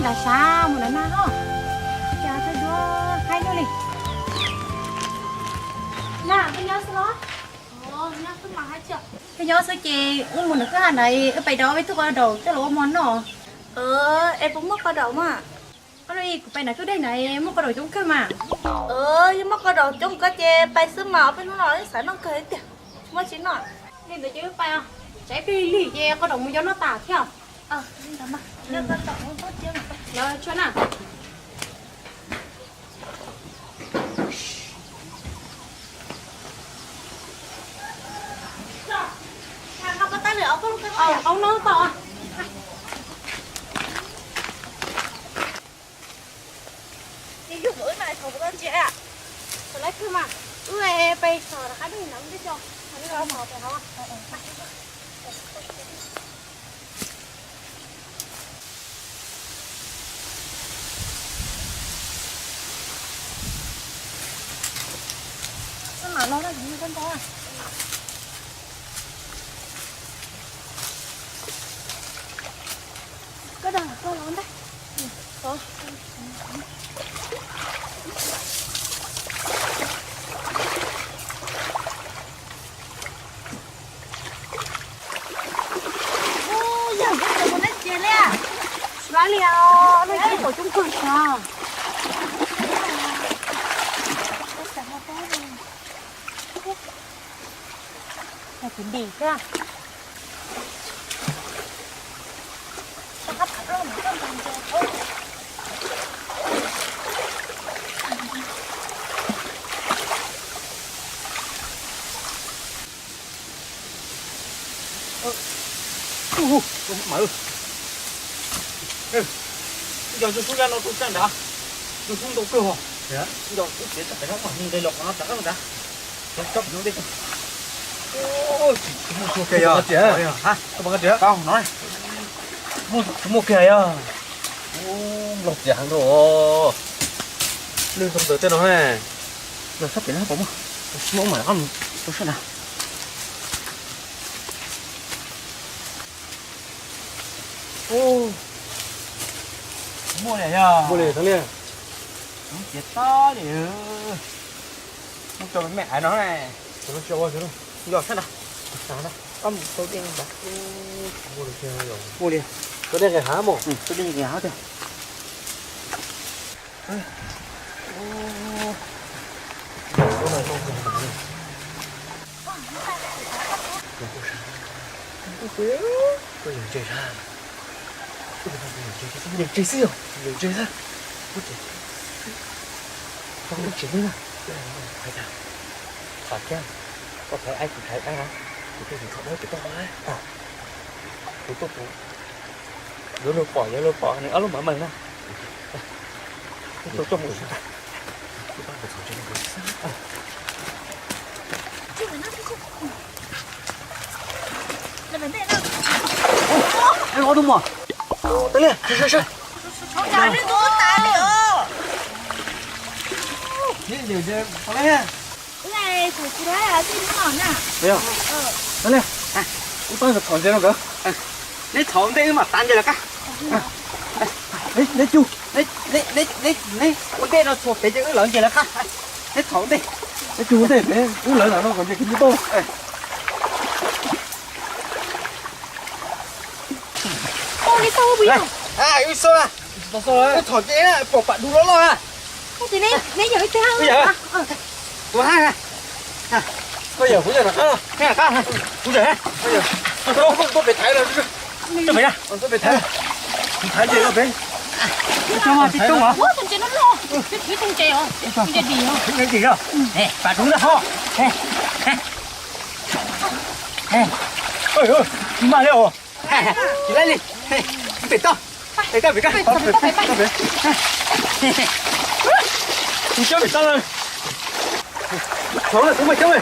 Tam sim mus na na ho. Cas twb duab haib lug li. Na, koj nyob xwb los? Koj nyob xwb ces wb mus nram kwj ha ntawd, wb pais dov ib tug qos daum coj los ua mov noj. Es puas muaj qos daum mas? Kuv pais nram kwj deg ntawd muaj qos daum coob kawg mas. Yog muaj qos daum coob kawg ces pais xwb mas, ob peb hnub no xav noj kawg tiag, tsis muaj tsi noj. Li ntawd ces wb pais, tsam ib pliag lig ces qos daum mus yuav noj tas thiab. Lawv tsuag na. Qau no tau. Wb pais txog rov qab dej no, dej cog, pais hauv. Koj dag koj los ntag. Yog kuv tus kuv neb cia li. Sab li os, nej cia li pom coob kawg sab. Kuv dim thiab. Mawv, yog tus sub no rau sab nrad, tus sub ntau kawg os. Yog tus tsev txog pem no mas nqis los qhov no rov qab ntag. Muaj kiag yog. Lwj ntawm tej no, no sab pem no puas muaj? Muaj mas rov qab mus rau sab nrad. Muaj li yog. Muaj li, tau li. Muab tso me me aiv no. Yog sab nrad. Koj mus tau dej ntawd. Muaj li. Tau dej nqis hav mus. Tau dej nqis hav tiag. Koj yuav ntses sab. Koj yuav ntses xwb yog, yuav ntses xwb. Koj ntses xwb na. Thov thiab, koj thaiv aib kuv thaiv aib na. Kuv tuaj mus txog dawb pem toj na. Kuv tuaj kuv yuav luag pom, yuav luag pom nws ob lub mov meeg na. Kuv tuaj tuaj mus. Ob tug muam, tau li, sawv sawv. Tau li, wb pab txhom ntses rau nkawd. Neb txhom ntej wb mam tav ntses lawv qab. Neb cug, neb ua ntej no txhua pem ces wb lawv ntses lawv qab. Neb txhom ntej, neb cug ua ntej pem wb lawv ntawm no kom ntses kwv tij tuaj. Wb xauj, wb txhom ntses pom pam dub loj loj na. Kuv yawm, kuv yawm, kuv yawm, kuv yawm, kuv yawm, tuaj pem thaiv lawm, tuaj pem thaiv, kuv thaiv ntses tuaj pem. Tus ntses no loj, tus ntses dim, tus ntses dim os. Pam dub ntag ho. Tsis maj li os. Tsis laib li. Pem toj. Pem toj, pem toj. Tus coob pem toj. Txhoov lawm, kuv muaj coob li.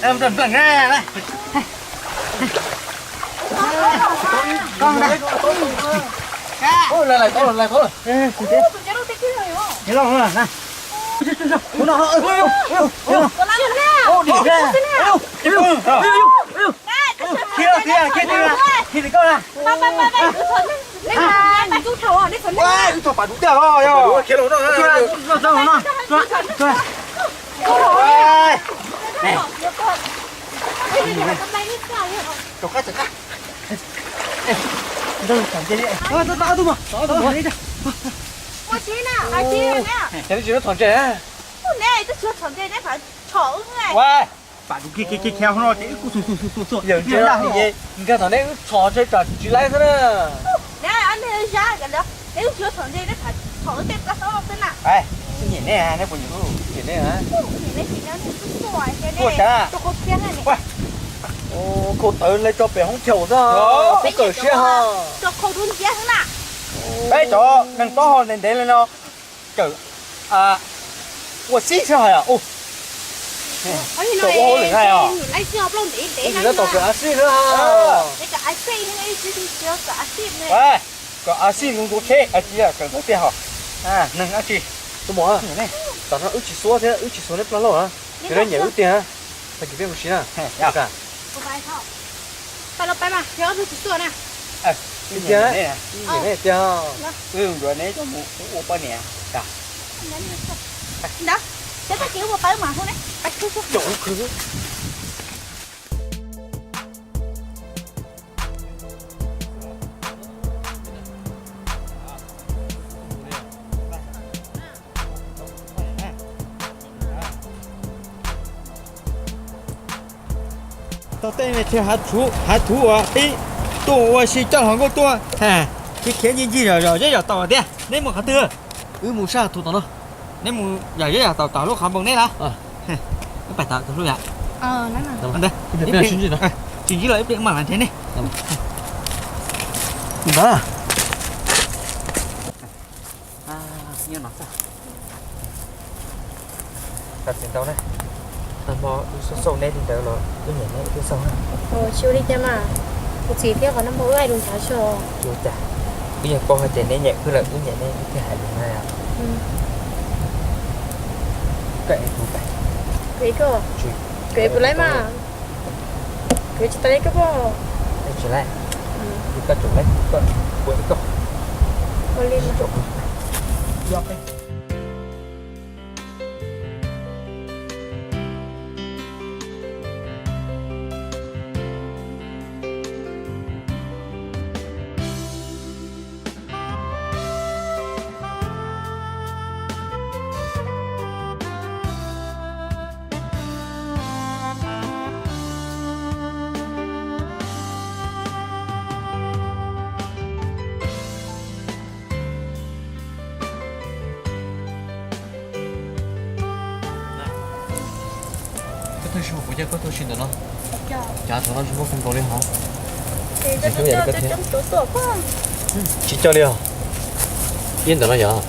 Nplees na. Lais tau lawm, lais tau lawm. Lais tau lawm. Nkag thaum neb wb tso tseg tsam tsis laib xwb na. Neb wb tso tseg tsam tsis laib xwb na. Neb wb tso tseg neb tsam tsis laib xwb na. Neb nyiam neb, neb puas nyiam wb? Nyiam neb. Tuaj cas? Khau tawv hle tso pem hoob chaw xwb, kawm siab ho. Peb cov neeg plaub hau ntev ntev li no kawm ua xib xwb hais os. Kawm ua hauj lwm hais os. Ib tsis lawv tau kawm a xib xwb. Kawm a xib zoo dua tsheb a tsis kawm ntawv tiag hos. Neeg dab tsi? Tus muam, tam no wb tsis xuav thiab wb tsis xuav neb plab lauj na. Yog neb nyiam wb tiag, tag kis peb mus si na. Tiag, neb tiag. Wb yuav neb coj mus ua poj niam. Tau tej me chaw hav thuv uas pib tuaj ua si coj hluas nkauj tuaj, khiav khiav ncig ncig zom zeb zom tau tiag. Neb mus qhov twg? Wb mus sab hav thuv tom no. Neb mus yam zeb yam tau tom lub qhov npoo neb lawm. Wb pais tom tus hlub yam. Tsis ntsib los ib pliag mam los nrhiav nej. Tsis ntau na, tag hmo wb xauj xauj neb li ntawd los wb nyiam neb wb thiaj xauj na. Tsis ua li cas mas, kuv txiv thiab qhov noj npau wb hais lus nrhav xyuas. Tsis ua cas, wb yog paub hais tias neb nyiam wb lawm wb nyiam neb wb thiaj hais lus na. Koj ev kuv, koj ev kuv laib mas, kuv tsis tau li koj pom. Tsis laib, koj tsis laib koj, ua li koj. Koj tuaj si, kuv coj koj tuaj si ntawm no. Cas thaum no tsis muaj kawg nkaus li hov. Tsis coj li os. Ib ntawm no yog.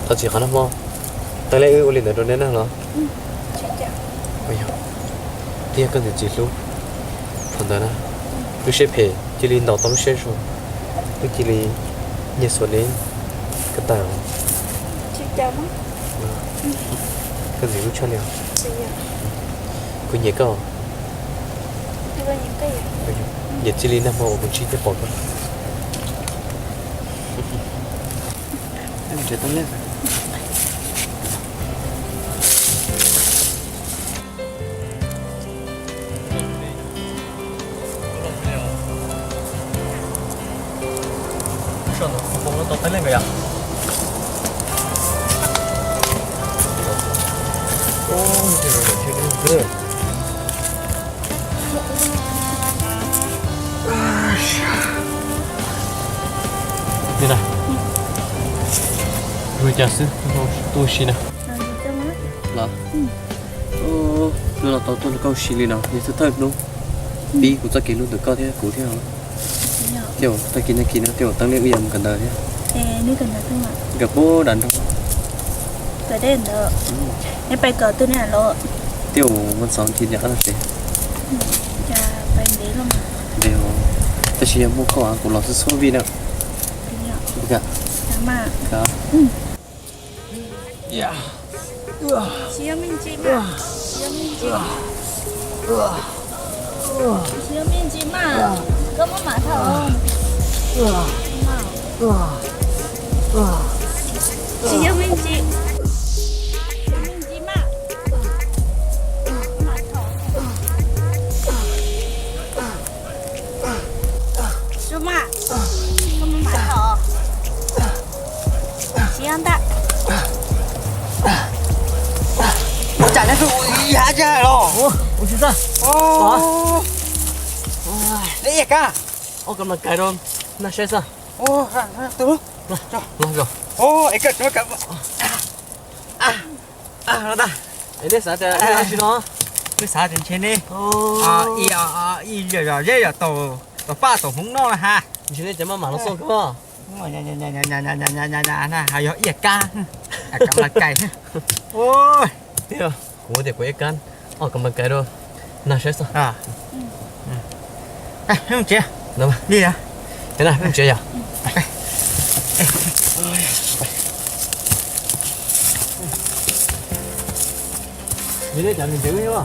Thov txim qhov nag hmo, tau li wb ua li ntawd rau neb na los. Twb yog koj tus txiv hlub. Thaum ntawd na, lub siab phem cia li ntaus tau lub siab zoo, wb cia li nyiag xuas neb ko taw. Koj ntxim hlub tshaj li os. Kuv nyiam koj. Nyiam txij li nag hmo uas kuv ntsib thiab pom koj. Li na, zoo li cas xwb, tuaj si na. Los, hnub no tau tuaj nrog koj ua si li no, yog thawj thawj hnub pib kuv txoj kev hlub ntawm koj thiab kuv thiab. Tej zaum tag kis nag kis no tej zaum teeb liab wb yuav mus kawm ntawv thiab. Kawm puag nram nroog. Tej zaum vas xov ntxiv nram qab los tsev. Ntev, tab sis yog muaj koj kuv los xwb txhua vij na. Ua cas? Mas, tsis yog me ntsis mas, tsis yog me ntsis, tsis yog me ntsis mas, koj muab mam thaum, tsis yog me ntsis, tsis yog me ntsis mas, mam thaum. Su mas, koj muab mam thaum. Tsis yog ntag. Ua cas neb ua ib yam li los? Neb ib yam kab. Ua kab mas kais rau nag saib xwb. Tus, es koj, es neb xav tias, neb xav tias ntshe neb ib yam, ib yam zeb yam tau, tau paj tau hmoov noj na ha. Ntshe neb cov maj mam los xoj kawg. Yog ib yam kab, kab mas kais. Tiag, kuv tias kuv ib kab, ua kab mas kais rau nag saib xwb. Tsev, li, tsev yog. Ntshe neb cov ntsev ntsev.